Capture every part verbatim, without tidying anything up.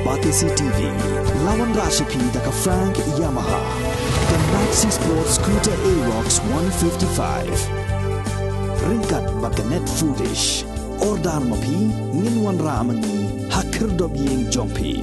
R T C T V, la wanrah sha phi da ka Frank Yamaha, ka Maxi Sport Scooter Aerox one fifty-five. Ryngkat bad ka Net Foodish. Order ma phi, ngin wanrah ma ngi ha khyrdop ïing jong phi.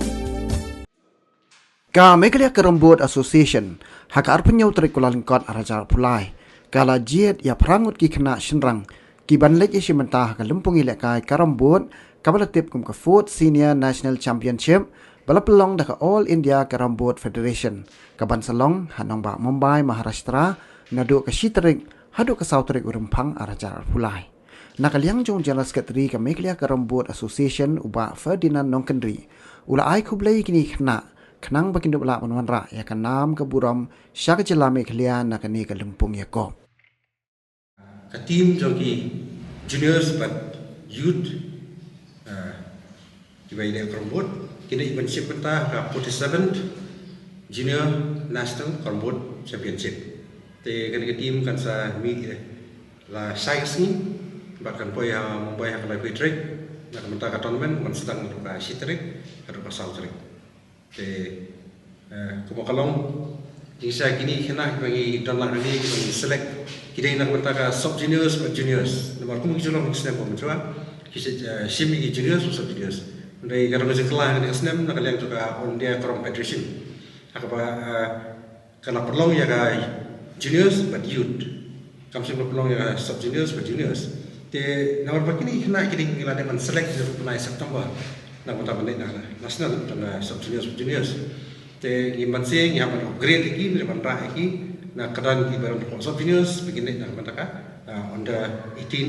Ka Meghalaya Carrom Board Association ha ka arphew tarik u Kyllalyngkot arhajar arphew lai ka la jied ïa phra ngut ki khynnah shynrang ki ban leit ïashim bynta ha ka lympung ïalehkai Carrom Board kaba la tip kum ka Fourth Senior National Championship ba la pynlong da ka All India Carrom Board Federation, ka ban sa long ha nongbah Mumbai, Maharashtra, naduh ka shi tarik haduh ka saw tarik u Rymphang arhajar arphew lai. Na ka liang jong u General Secretary ka Meghalaya Carrom Board Association, u Bah Ferdinand Nongkynrih, u la ai khublei ïa kine ki khynnah khnang ba kin dup lah ban wanrah ïa ka nam ka burom sha ka jylla Meghalaya na kane ka lympung ïakop. Ka team jong ki juniors bad youth, ah, kiba ïaleh Carrom Board, kin ïa ban shim bynta ha ka forty-seventh Junior National Carrom Board Championship. Te kane ka team kan sa mih, eh, la shai ka sngi bad kan poi ha Mumbai ha ka laiphew tarik na ka bynta ka tournament ban sdang naduh ka shi tarik haduh ka saw tarik. Te, eh, kumba ka long, jingshai kine ki khynnah kiba ngi don lang hangne kiba ngi select, ki dei na ka bynta ka sub juniors bad juniors. Namar kum ki ju long ki snem ba mynta, ki sa, eh, shim ïa ki juniors bad sub juniors. Hynrei ka dang jingkylla ha kane ka snem na ka liang jong ka All India Carrom Federation, ha kaba, eh, ka la pynlong ïa ka juniors bad youth. Kam shym la pynlong ïa ka sub juniors bad juniors. Te namar ba kine ki khynnah ki dei, ngi la dep ban select naduh u bnai September na ka bynta ban leit na ka national, na ka sub juniors bad juniors. Te ngim banse, ngi hap ban upgrade ïa ki, ngi ban rah ïa ki na ka don kiba dang sub juniors ba kin leit na ka bynta ka, ah, under eighteen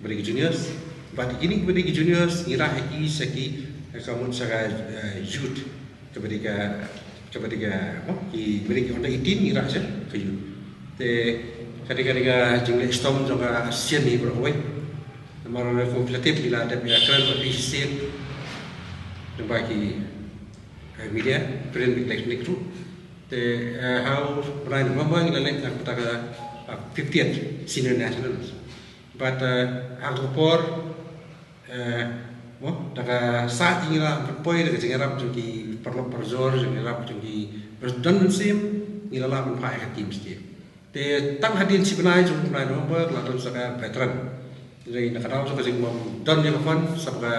ba dei ki juniors. Bad ïa kine kiba dei ki juniors ngi rah ïa ki sha ki, eh, ka mut sha ka, eh, youth. Kaba dei ka, kaba dei ka, mo, ki, kaba dei ki under eighteen ngi rah sha ka youth. Te ka dei, ka dei ka jingleh shitom jong ka sien hi baroh kawei. Namar kum phi la tip, ngi la dep ïakren bad phi shisien lyngba ki, eh, media, print bad electronic ruh. Te, eh, ha u bnai November ngi la leit na ka bynta ka, ah, fiftieth Senior Nationals. Bad, eh, ha ka por, eh, mo, da ka sah ngi la pynpoi da ka jingïarap jong ki paralok parajor, jingïarap jong ki ba don mynsiem, ngi la lah ban phah ïa ka team sha ki. Te tang hadien shi bnai jong u bnai November la don sa ka veteran. Hynrei na ka daw jong ka jingbym don ïa ka fund, sa ba ka,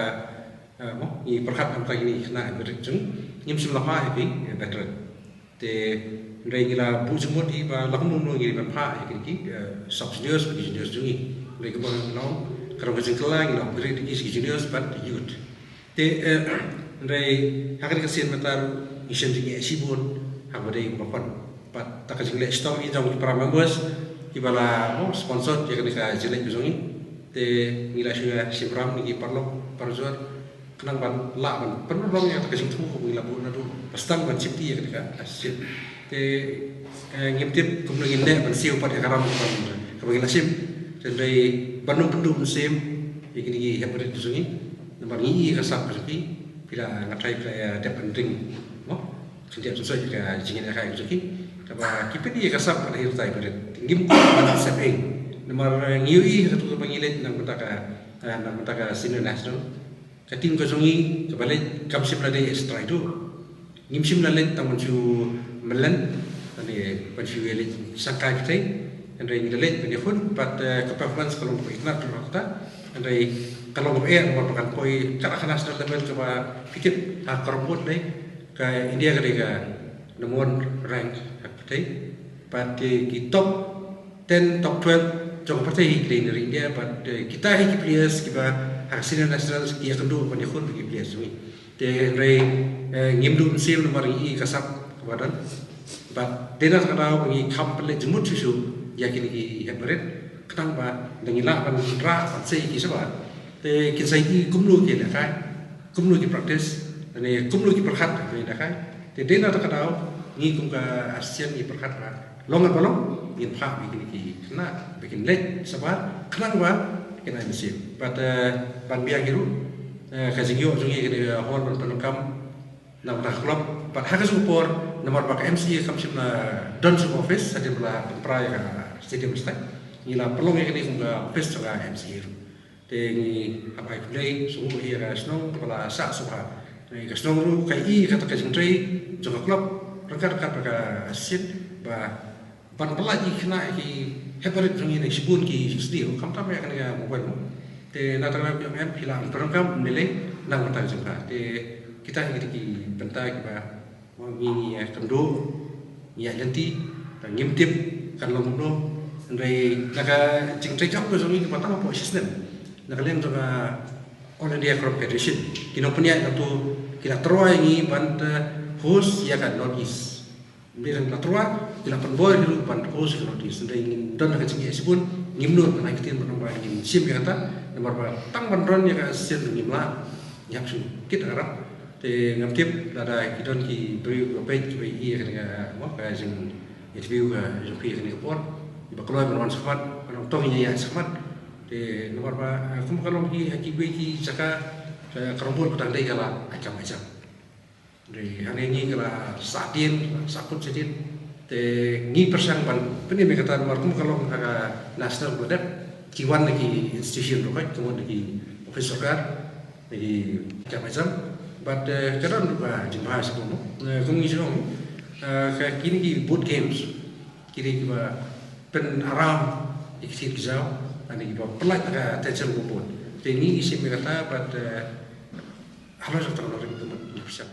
eh, mo, ngi pyrkhat na ka bynta kine ki khynnah ba rit jong, ngim shym la phah ïa ki, eh, veteran. Te hynrei ngi la buh jingmut hi ba la kumno kumno ngi dei ban phah ïa ki, ki, eh, sub juniors bad ki juniors jong ngi. Hynrei kumba nga ong, ka dang ka jingkylla, ngi la upgrade ïa ki sha ki juniors bad youth. Te, eh, hynrei ha kane ka sien mynta ruh ngi shem jingeh shibun ha kaba dei kumba pon. Bad da ka jingleh shitom hi jong ki para members kiba la, mo, sponsor ïa kane ka jingleh ka jong ngi. Te ngi la shu ïa shim ram na ki paralok parajor khnang ban lah ban pynlong ïa ka jingthmu kaba ngi la buh naduh ba sdang ban shim ti ïa kane ka sien. Te, eh, ngim tip kumno ngin leh ban siew pat ïa ka ram kaba ngi la shim. Te hynrei ban ym pynduh mynsiem ïa kine ki hep barit ki jong ngi. Namar ngi ïohi ïa ka sap ka jong ki, phi la, nga tharai phi la ïa dep ban ring, mo, khyndiat jingsoit ïa ka jingïalehkai ka jong ki. Kaba ki peit ïa ka sap ka la hi rta ïa barit. Ngim kwah ban sep ïing. Namar, eh, ngi ïohi ha katu kaba ngi leit na ka bynta ka, eh, na ka bynta ka senior national. Ka team ka jong ngi kaba leit kam shym la dei as try to. Ngim shym la leit tang ban shu mlien, lane ban shu ïaleit shangkai pyrthei. Hynrei ngi la leit ban ïakhun bad, eh, ka performance ka long kaba itynnad ruh ha kata. Hynrei ka long kaba eh namar ba kan poi kat ha ka national level kaba phi tip ha ka carrom board lei ka India ka dei ka number one rank ha pyrthei. Bad ki, ki top ten, top twelve jong ka pyrthei hi ki dei na ri India, bad, eh, kita hi ki players kiba ha ka senior nationals ki ïakynduh ban ïakhun bad ki players jong ngi. Te hynrei, eh, ngim duh mynsiem namar ngi ïohi ka sap kaba don. Bad dei na kata ka daw ba ngi kham pynleit jingmut shuh shuh ïa kine ki hep barit. Khnang ba da ngi lah ban rah ban sei ïa ki shabar. Te kin sa ïohi kumno ki lehkai, kumno ki practice, lane kumno ki pyrkhat ha kine ki lehkai. Te dei na kata ka daw ngi kum ka association ngi pyrkhat ba long ngan ba long, ngin phah ïa kine ki khynnah ba kin leit shabar khnang ba kin ai mynsiem. Bad, eh, ban biang hi ruh, eh, ka jingïoh jong ngi kane ka hall ban pyndonkam na ka bynta ka club. Bad ha ka juh ka por namar ba ka M C A kam shym la don shuh ka office hadien ba la pynpra ïa ka stadium mynstep, ngi la pynlong ïa kane kum ka office jong ka M C A ruh. Te ngi hap ai khublei shuh ïa ka shnong kaba la shah sngewbha Ka shnong ruh ka i kata ka jingtrei jong ka club ryngkat ryngkat bad ka association ba ban pynlait ïa ki khynnah ki hep barit jong ngi na shibun ki shnong, khamtam ïa kane ka mobile mo. Te na tang na biang em phi la pyrkhat kam ne lei na ka bynta jong ka. Te kita hi kita ki bynta kiba ngi ngi ïa kynduh ngi ïa lynti, ta ngim tip kan long kumno. Hynrei na ka jingtrei jong ka jong ngi kiba tang hapoh shisnem na ka liang jong ka All India Crop Federation, ki nongpynïaid nangtu ki la tyrwa ïa ngi ban host ïa ka North East. Hynrei la tyrwa ki la pynbor hi ruh ban host ïa ka North East. Hynrei ngim don ha ka jingïaid shibun, ngim nud ban ai ktien ban ong ba ngin shim ïa kata namar ba tang ban run ïa ka sien ngim lah. Ngi hap shu kit arap. Te ngam tip lada ki don ki briew kiba peit kiba ïohi ïa kane ka mo ka jing interview ka jong phi ïa kane ka por, kiba kloi ban wan shakhmat, ban ong to ngin ïa ïaid shakhmat. Te namar ba kumba ka long ki ha kiwei ki jaka ka rongbor ka dang dei ka la aitjam aitjam. Hynrei hangne ngi ka la sahdien, la sahkut shadien. Te ngi pyrshang ban pynim ïa kata namar kumba ka long ha ka national ba dep ki wan na ki institution ruh, ka wan na ki office sorkar, na ki aitjam aitjam. Bad ka don ruh ka jingbha shibun mo. Kum ngi shu ong ka kine ki board games ki dei kiba pynaram ïa ki ktien ki jaw, lane kiba pynlait ïa ka attention ka board. Te ngi ngi shim ïa kata bad halor jong ka nongrim ka mut ngi pyrshang.